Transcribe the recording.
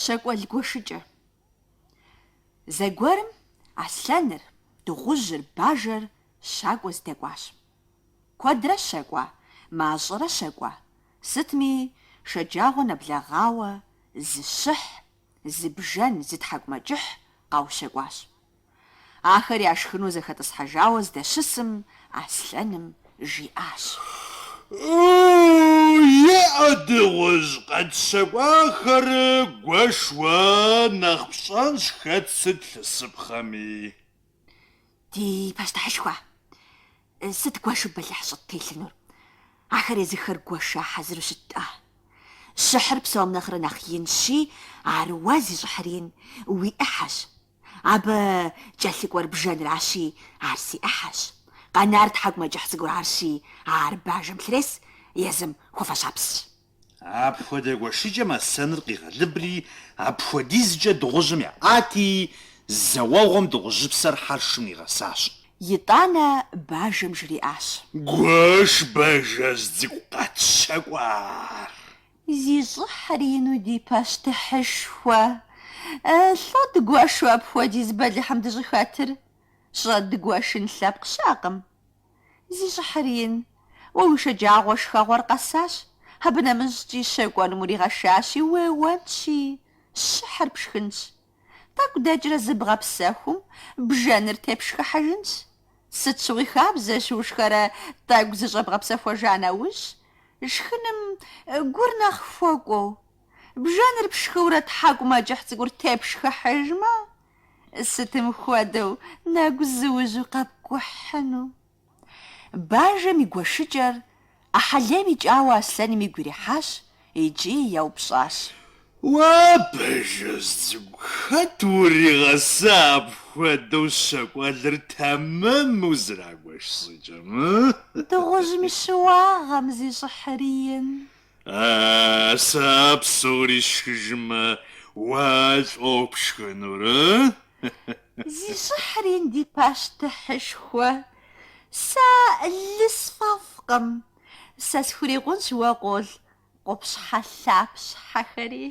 Щакӏуэл гуэшыкӏэ. Зэгуэрым аслъэныр, дыгъужьыр, бажэр щакӏуэ здэкӏуащ. Куэдрэ щэкӏуа, мащӏэрэ щэкӏуа, сытми, шэджагъуэ нэблэгъауэ зы щыхь, зы бжэн, зы тхьэкӏумэкӏыхь къаущэкӏуащ. Ахэр яшхыну зэхэтӏысхьэжауэ здэщысым, аслъэным жиӏащ. Иӏэ, дыгъужь, къэтщэкӏуахэр гуэш уэ, нэхъ пщӏэнщ хэт сыт лъысыпхъэми. Ди пащтыхьышхуэ, сыт гуэшу бэлыхь щӏыттелъынур? Ахэр езыхэр гуэша хьэзыру щыт-тӏэ. Щыхьыр псом нэхърэ нэхъ инщи, ар уэ, зи щӏыхьыр ин, уи ӏыхьэщ. Абы кӏэлъыкӏуэр бжэнращи, ар си ӏыхьэщ. Къэнар тхьэкӏумэкӏыхь цӏыкӏур арщи, ар бажэм лърес, езым хуэфэщапсщ. Апхуэдэ гуэшыкӏэм аслъэныр къигъэлыбри, апхуэдизкӏэ дыгъужьым еӏати, зэ уэгъуэм дыгъужьыпсэр хьэршым нигъэсащ. Итӏанэ бажэм жриӏащ. Гуэш, бажэжь цӏыкӏу, къэтщэкӏуар. Зи щӏыхьыр ину ди пащтыхьышхуэ, лӏо дгуэшу апхуэдиз бэлыхьым дыщӏыхэтыр? Щӏэдгуэшын лъэпкъ щыӏэкъым. Зи щӏыхьыр ин, уэ уи шэджагъуэ шхэгъуэр къэсащ, абы нэмыщӏкӏи щэкӏуэным уригъэшащи, уеуэнщи, щыхьыр пшхынщ. Тӏэкӏу дэкӏрэ зыбгъэпсэхум, бжэныр тепшхыхьыжынщ. Сыт щыгъуи хабзэщ ушхэрэ тӏэкӏу зыщӏэбгъэпсэхуэжа нэужь, шхыным гур нэхъ хуэкӏуэу. Бжэныр пшхыурэ тхьэкӏумэкӏыхь цӏыкӏур тепшхыхьыжмэ, сытым хуэдэу нэгу зыужьу къэпкӏухьыну. Бажэм и гуэшыкӏэр ӏыхьэ лейм икӏауэ аслъэным игу ирихьащ икӏи еупщӏащ. Уа, бажэжь цӏыкӏу, хэт уригъэса апхуэдэу щакӏуэлыр тэмэму зэрагуэш щӏыкӏэм? Дыгъужьым и щыуагъэм зи щӏыхьыр ин. А, сэ псори сшхыжмэ, уэ лӏо пшхынур, ы? Зи щӏыхьыр ин ди пащтыхьышхуэ, сэ лы сфӏэфӏкъым. Сэ схурикъунщ уэ къол къупщхьэ лъапщхьэхэри.